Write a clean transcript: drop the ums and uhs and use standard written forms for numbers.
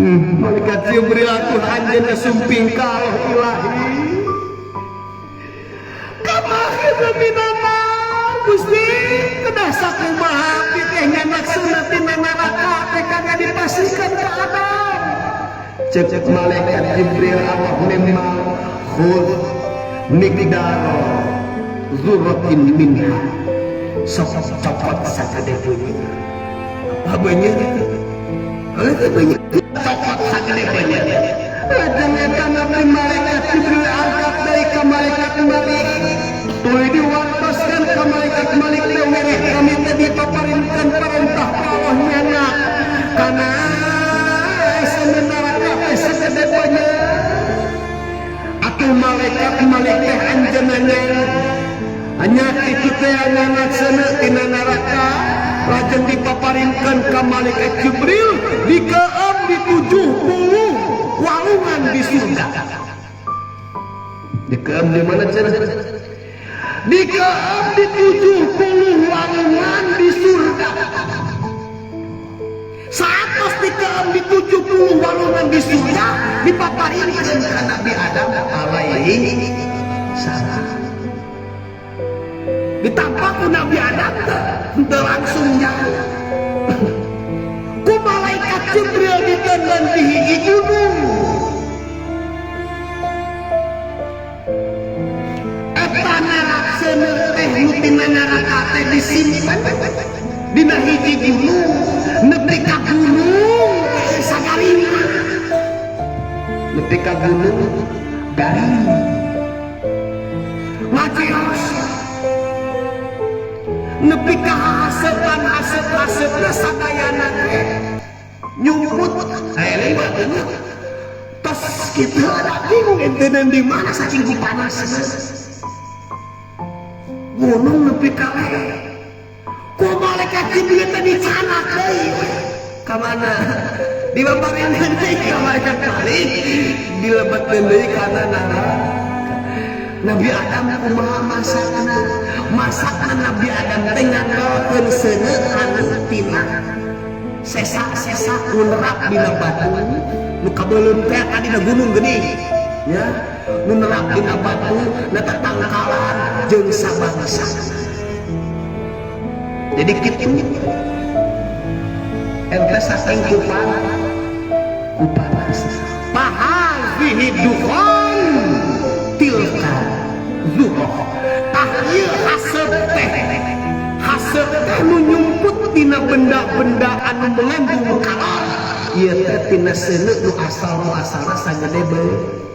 Malaikat Jibril atuh anjeunna sumping ka Allah ilahi. Kamakhidna minanar Gusti kedah sakumaha abdi teh nyandak seuneu tina neraka teh kagak dipasihkeun ka Adam. Cek malaikat Jibril Allah memang khudh miqdara zurratin minha. Sok copot sagede beunyeut. Apa beunyeut itu? Heuh beunyeut copot sagede beunyeut. Lajeng eta Nabi malaikat Jibril angkat deui ka malaikat Malik. Tuluy diwartoskeun ka malaikat Malik teh wereh kami teh dipaparinkeun perintah Allah nyanak kana seuneu neraka teh sagede beunyeut. Atuh malaikat Malik teh anjeunna hanya kitu teh nyanak seuneu tina neraka lajeng dipaparinkeun ka malaikat Jibril dikeem di 70 walungan di surga. Dikeem di mana cenah? Dikeem di 70 walungan di surga. Saat tos dikeem di 70 walungan di surga dipaparinkeun ka Nabi Adam alaihi salam. Ditampak ku Nabi Adam teu langsung jauh. Ku malaikat Jibril diteundeun di hiji gunung. Eta neraka seuneu teh nu tina neraka teh disimpen dina hiji gunung nepi ka gunung teh sagaringan. Nepi ka gunung garing. Ngajios nepi ka hasepan hasep-hasepna sadayana teh nyumput lima tos kitu ada bingung ente di mana saking panasna gunung nepi ka leher ku malaikat Jibril teh dicanak deui ka mana dibabareun deui ka malaikat Malik dilebetkeun deui kana neraka. Nabi Adam kumaha masakna? Masakna Nabi Adam teh ngandalkeun seuneu anu tina sesa-sesa nu nerap dina batu nu kabeuleum teh dina gunung geuning ya nu nerap dina batu na tatangkalan jeung sabangsa. Jadi kitu ente saking kupanas fahazihi dukhan tilka zuhroh. Tah ieu haseup teh nu nyumput tina benda-benda anu mengandung kalor ieu teh tina seuneu nu asal muasalna sagede beunyeut.